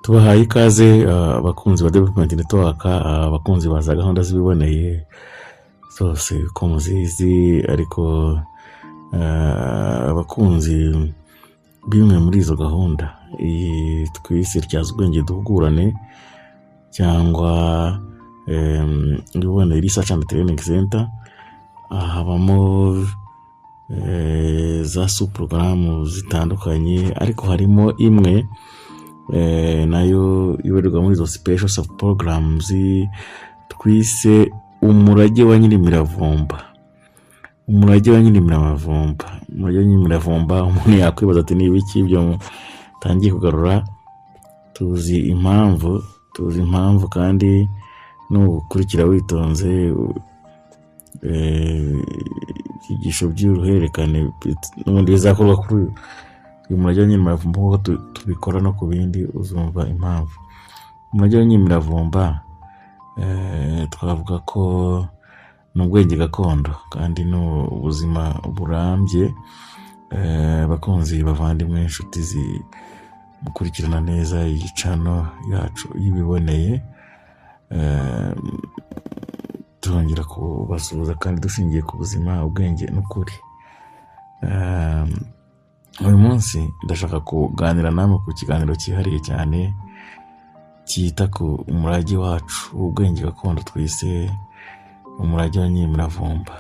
Tubahaye ikaze, abakunzi ba Development Network, abakunzi ba za gahunda z'ibiboneye zose uko muzizi, ariko abakunzi b'imwe muri izo gahunda, iyi twise Tyaza Ubwenge Duhugurane cyangwa Ibiboneye Research and Training Center, habamo za sous porogaramu zitandukanye, ariko harimo imwe nayo ibarirwa muri izo special sub programs twise Umurage wa Nyirimiravumba. Umurage wa Nyirimiravumba, umurage wa Nyirimiravumba. Umuntu yakwibaza ati: "Ni ibiki ibyo mutangiye kugarura?" Tuzi impamvu, tuzi impamvu, kandi nukurikira witonze ibyigisho by'uruhererekane n'ubundi bizakorwa kuri uyu murage wa Nyirimiravumba nk'uko tubikora no ku bindi, uzumva impamvu. Umurage wa Nyirimiravumba, twavuga ko ni ubwenge gakondo kandi ni ubuzima burambye. Abakunzi, bavandimwe, inshuti gukurikirana neza iyi channel yacu y'ibiboneye, turongera kubasuhuza kandi dushingiye ku buzima, ubwenge n'ukuri. Uyu munsi ndashaka kuganira namwe ku kiganiro cyihariye cyane cyita ku umurage wacu w'ubwenge gakondo twise Umurage wa Nyirimiravumba.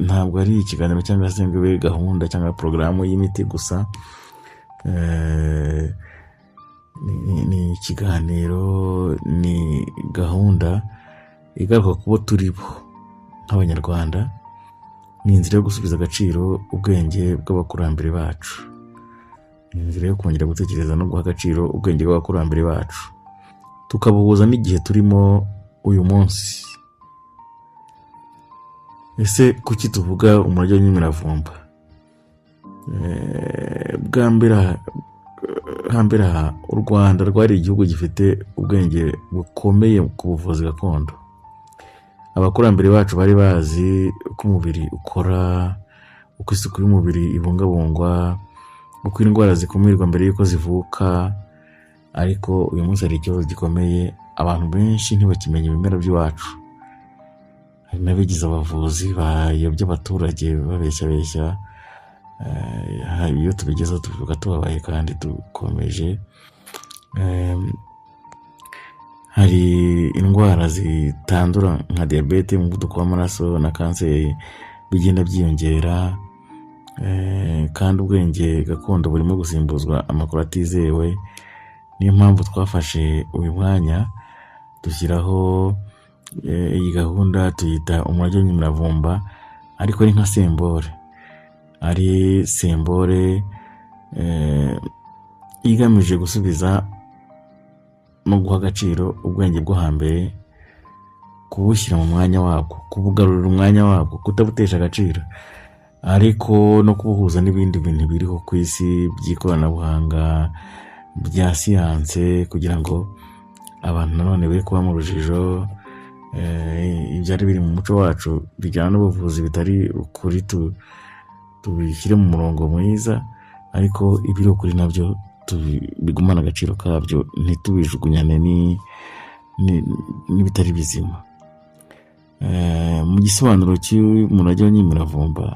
Ntabwo ari ikiganiro cyangwa se ngo ibe gahunda cyangwa porogaramu y'imiti gusa. Ni ikiganiro, ni gahunda igaruka ku bo turi bo nk'Abanyarwanda. Ni inzira yo gusubiza agaciro ubwenge bw'abakurambere bacu, ni inzira yo kongera gutekereza no guha agaciro ubwenge bw'abakurambere bacu, tukabuhuza n'igihe turimo uyu munsi. Ese kuki tuvuga umurage w'imiravumba? Bwa mbere hambere aha, u Rwanda rwari igihugu gifite ubwenge bukomeye ku buvuzi gakondo. Abakurambere bacu bari bazi uko umubiri ukora, uko isuku y'umubiri ibungabungwa, uko indwara zikumirwa mbere y'uko zivuka. Ariko uyu munsi hari ikibazo gikomeye: abantu benshi ntibakimenya ibimera by'iwacu. Hari n'abigize abavuzi bayobya abaturage, babeshyabeshya. Iyo tubigezeho tubivuga tubabaye kandi dukomeje. Hari indwara zitandura nka diyabete, umuvuduko w'amaraso na kanseri bigenda byiyongera, kandi ubwenge gakondo burimo gusimbuzwa amakuru atizewe. Niyo mpamvu twafashe uyu mwanya dushyiraho iyi gahunda, tuyita Umurage w'Imiravumba, ariko ari nka symbole, ari symbole igamije gusubiza no guha agaciro ubwenge bwo hambere, kubushyira mu mwanya wabwo, kubugarurira umwanya wabwo, kutabutesha agaciro, ariko no kubuhuza n'ibindi bintu biriho ku isi by'ikoranabuhanga, bya siyanse, kugira ngo abantu nanone be kuba mu rujijo. Ibyari biri mu muco wacu bijyana n'ubuvuzi bitari ukuri tubishyire mu murongo mwiza, ariko ibiri ukuri nabyo bigumane agaciro kabyo, ntitubijugunyane n'ibitari bizima. Mu gisobanuro cy'umurage wa Nyimiravumba,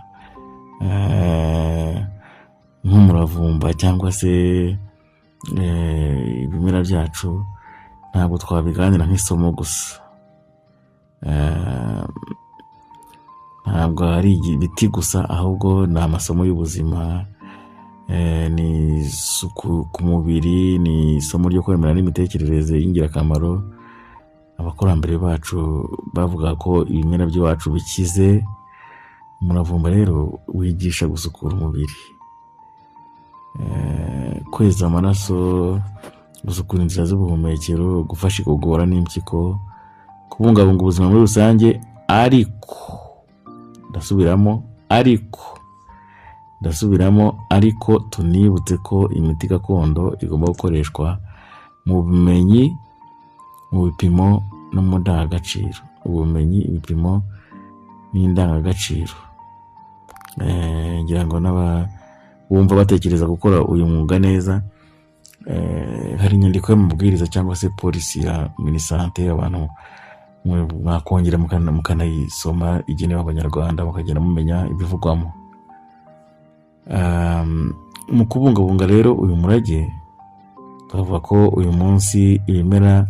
nk'umuravumba cyangwa se ibimera byacu, ntabwo twabiganira nk'isomo gusa. Ntabwo ari ibiti gusa, ahubwo ni amasomo y'ubuzima, ni isuku ku mubiri, ni isomo ryo kwemera n'imitekerereze y'ingirakamaro. Abakurambere bacu bavuga ko ibimera by'iwacu bikize. Umuravumba rero wigisha gusukura umubiri, kweza amaraso, gusukura inzira z'ubuhumekero, gufasha igogora n'impyiko, kubungabunga ubuzima muri rusange. Ariko ndasubiramo, ariko ndasubiramo, ariko tunibutse ko imiti gakondo igomba gukoreshwa mu bumenyi, mu bipimo no mu ndangagaciro. Ubumenyi, ibipimo n'indangagaciro. Ngira ngo n'aba bumva batekereza gukora uyu mwuga neza. Hari inyandiko y'amabwiriza cyangwa se policy ya MINISANTE, abantu mwakongera mukanayisoma, igenewe Abanyarwanda, mukagenda mumenya ibivugwamo. Mu kubungabunga rero uyu murage, twavuga ko uyu munsi ibimera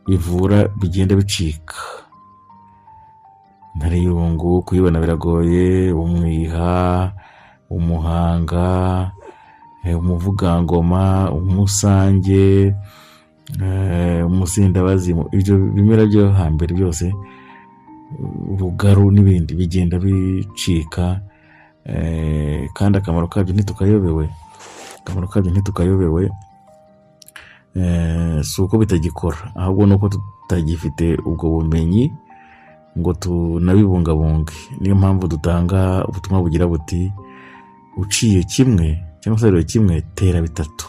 bivura bigenda bicika. Intariyungu kuyibona biragoye, umwiha, umuhanga, umuvugangoma, umusange, umusindabazimu, ibyo bimera byo hambere byose, urugaru n'ibindi bigenda bicika, kandi akamaro kabyo ntitukayobewe, akamaro kabyo ntitukayobewe. Si uko bitagikora, ahubwo ni uko tutagifite ubwo bumenyi ngo tunabibungabunge. Niyo mpamvu dutanga ubutumwa bugira buti: "Uciye kimwe cyangwa se usaruye kimwe, tera bitatu."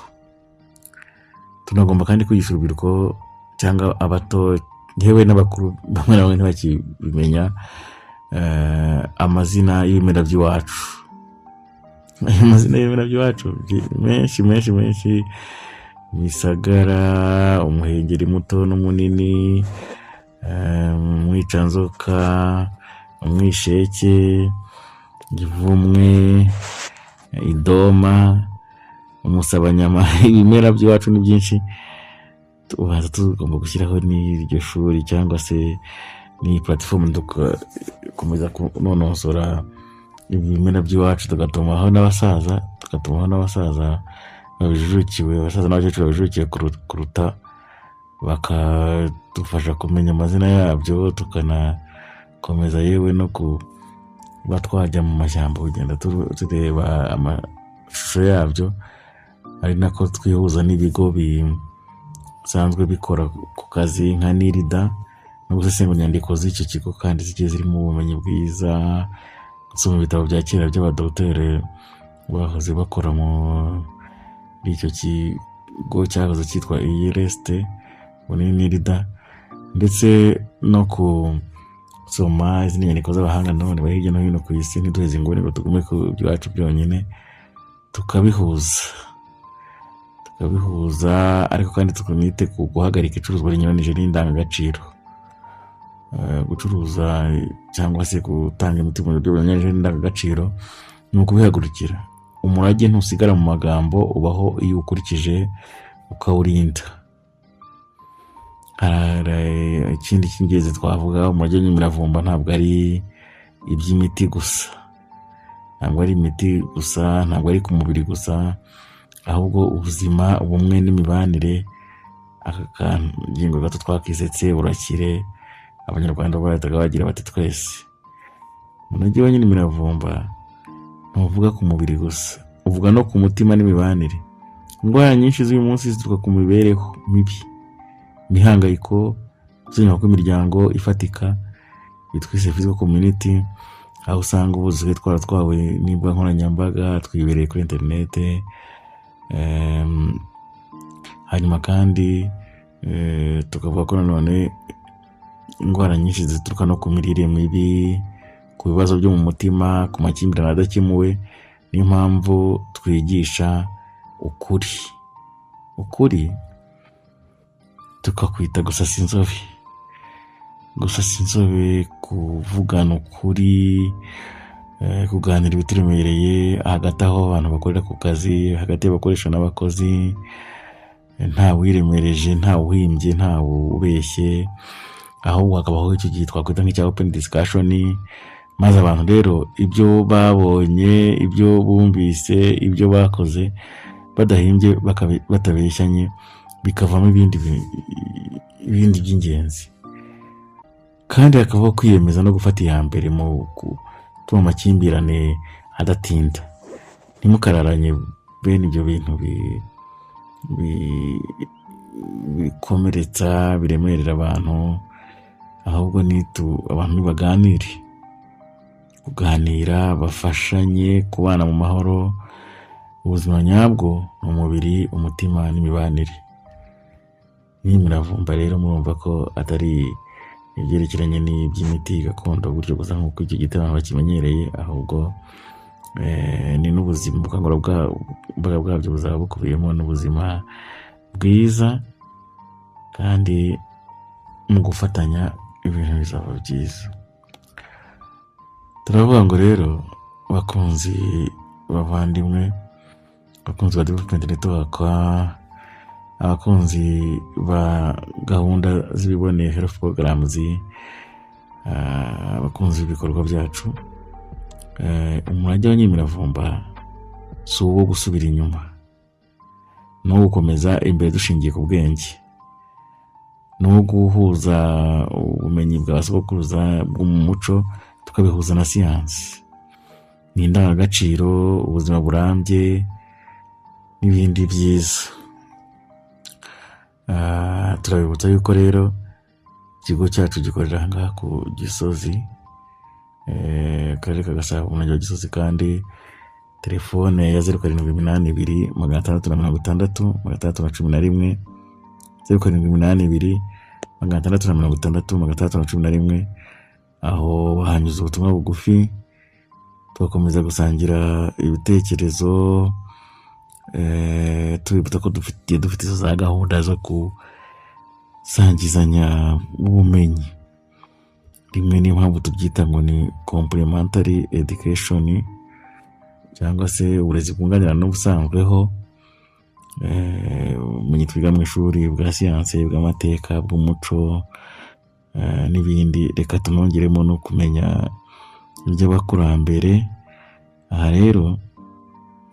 Tunagomba kandi kwigisha urubyiruko cyangwa abato, yewe n'abakuru bamwe na bamwe ntibakibimenya, amazina y'ibimera by'iwacu. Ayo mazina y'ibimera by'iwacu menshi menshi menshi: imisagara, umuhengeri muto n'umunini, umwicanzoka, umwisheke, ivumwe, idoma, umusabanyama. Ibimera by'iwacu ni byinshi. Tubanza tugomba gushyiraho n'iryo shuri cyangwa se n'iyi platform, tugakomeza kunonosora ibimera by'iwacu, tugatumaho n'abasaza babijujukiwe, abasaza n'abakecuru babijujukiwe kuruta, bakadufasha kumenya amazina yabyo, tukanakomeza yewe no kuba twajya mu mashyamba kugenda tureba amashusho yabyo, ari nako twihuza n'ibigo bisanzwe bikora ku kazi nka NIRDA, no gusesengura inyandiko z'icyo kigo kandi zigiye zirimo ubumenyi bwiza, gusoma ibitabo bya kera by'abadogiteri bahoze bakora muri icyo kigo cyahoze cyitwa IRST, ubu ni NIRDA, ndetse no gusoma izindi nyandiko z'abahanga nanone bari hirya no hino ku isi. Ntiduheze inguni ngo tugume ku byacu byonyine, tukabihuza, ariko kandi tukanite ku guhagarika icuruzwa rinyuranije n'indangagaciro. Gucuruza cyangwa se gutanga imiti mu buryo bunyuranyije n'indangagaciro ni ukubihagurukira. Umurage ntusigara mu magambo, ubaho iyo ukurikije ukawurinda. Hari ikindi cy'ingenzi twavuga: umurage w'imiravumba ntabwo ari iby'imiti gusa, ntabwo ari imiti gusa, ntabwo ari ku mubiri gusa, ahubwo ubuzima, ubumwe n'imibanire. Aka kangingo gato twakisetse urakire. Abanyarwanda bahitaga bagira bati: "Twese." Umurage wa nyine imiravumba ntuvuga ku mubiri gusa, uvuga no ku mutima n'imibanire. Indwara nyinshi z'uyu munsi zituruka ku mibereho mibi, imihangayiko, gusenyuka kw'imiryango ifatika bitwise physical community, aho usanga ubu dusigaye twaratwawe n'imbuga nkoranyambaga, twibereye kuri interinete. Hanyuma kandi tukavuga ko nanone indwara nyinshi zituruka no ku mirire mibi, ku bibazo byo mu mutima, ku makimbirane adakemuwe. Niyo mpamvu twigisha ukuri, ukuri tukakwita gusasa inzobe, gusasa inzobe, kuvugana ukuri, kuganira ibituremereye hagati aho abantu bakorera ku kazi, hagati y'abakoresha n'abakozi, nta wiremereje, nta uhimbye, nta ubeshye, ahubwo hakabaho icyo gihe twakwita nk'icya open discussion. Maze abantu rero ibyo babonye, ibyo bumvise, ibyo bakoze, badahimbye, batabeshyanye, bikavamo ibindi by'ingenzi. Kandi hakabaho kwiyemeza no gufata iya mbere mu gutuma amakimbirane adatinda. Ntimukararanye bene ibyo bintu bikomeretsa, biremerera abantu, ahubwo abantu nibaganire, kuganira, bafashanye kubana mu mahoro. Ubuzima nyabwo ni umubiri, umutima n'imibanire. N'imiravumba rero murumva ko atari ibyerekeranye n'iby'imiti gakondo gutyo gusa nk'uko icyo giti abantu bakimenyereye, ahubwo ni n'ubuzima. Ubukangurambaga bwabyo buzaba bukubiyemo n'ubuzima. bwiza, kandi mu gufatanya ibintu bizaba byiza. Turavuga ngo rero, bakunzi, bavandimwe, abakunzi ba Development Network, abakunzi ba gahunda z'ibiboneye, health programs, abakunzi b'ibikorwa byacu, umurage wa Nyimiravumba si uwo gusubira inyuma, ni uwo gukomeza imbere dushingiye ku bwenge, ni uwo guhuza ubumenyi bwa sogokuruza bwo mu muco tukabihuza na siyansi, ni indangagaciro, ubuzima burambye n'ibindi byiza. Turabibutsa yuko rero ikigo cyacu gikorera aha ngaha ku Gisozi, Akarere ka Gasabo, Umurenge wa Gisozi, kandi telefone ya 0782 660 611, 0782 660 611. Aho bahanyuza ubutumwa bugufi, tugakomeza gusangira ibitekerezo, tubibutsa ko dufite izo za gahunda zo gusangizanya ubumenyi. Rimwe niyo mpamvu tubyita ngo ni complementary education, cyangwa se uburezi bwunganira n'ubusanzweho, ubumenyi twiga mu ishuri bwa siyansi, bw'amateka, bw'umuco n'ibindi. Reka tunongeremo no kumenya iby'abakurambere. Aha rero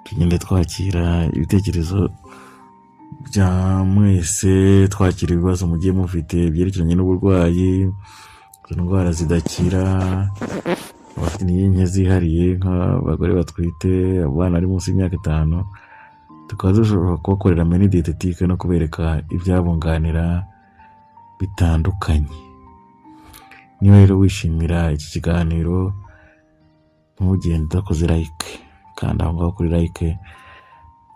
tugenda twakira ibitekerezo bya mwese, twakira ibibazo mugiye mufite byerekeranye n'uburwayi, izo ndwara zidakira, abafite intege nke zihariye nk'abagore batwite, abana bari munsi y'imyaka 5, tukaba dushobora kubakorera menu diététique no kubereka ibyabunganira bitandukanye. Niba rero wishimira iki kiganiro, ntugende udakoze like. Kanda aho ngaho kuri like,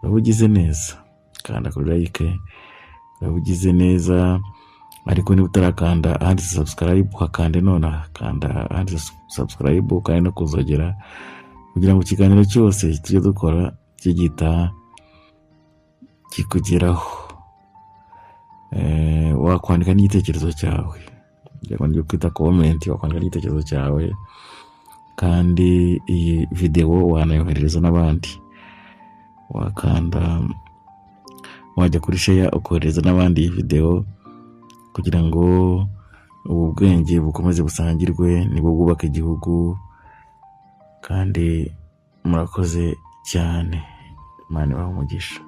uraba ugize neza. Kanda kuri like, uraba ugize neza. Ariko niba utarakanda ahanditse subscribe, hakande nonaha. Kanda ahanditse subscribe kandi no kuzogera, kugira ngo ikiganiro cyose tujye dukora kijye gihita kikugeraho. Wakwandika n'igitekerezo cyawe, kugira ngo nibyo twita comment. Wakwandika n'igitekerezo cyawe, kandi iyi videwo wanayoherereza n'abandi. Wakanda, wajya kuri share, ukohereza n'abandi iyi videwo, kugira ngo ubu bwenge bukomeze busangirwe, nibwo bwubaka igihugu. Kandi murakoze cyane, Imana ibahe umugisha.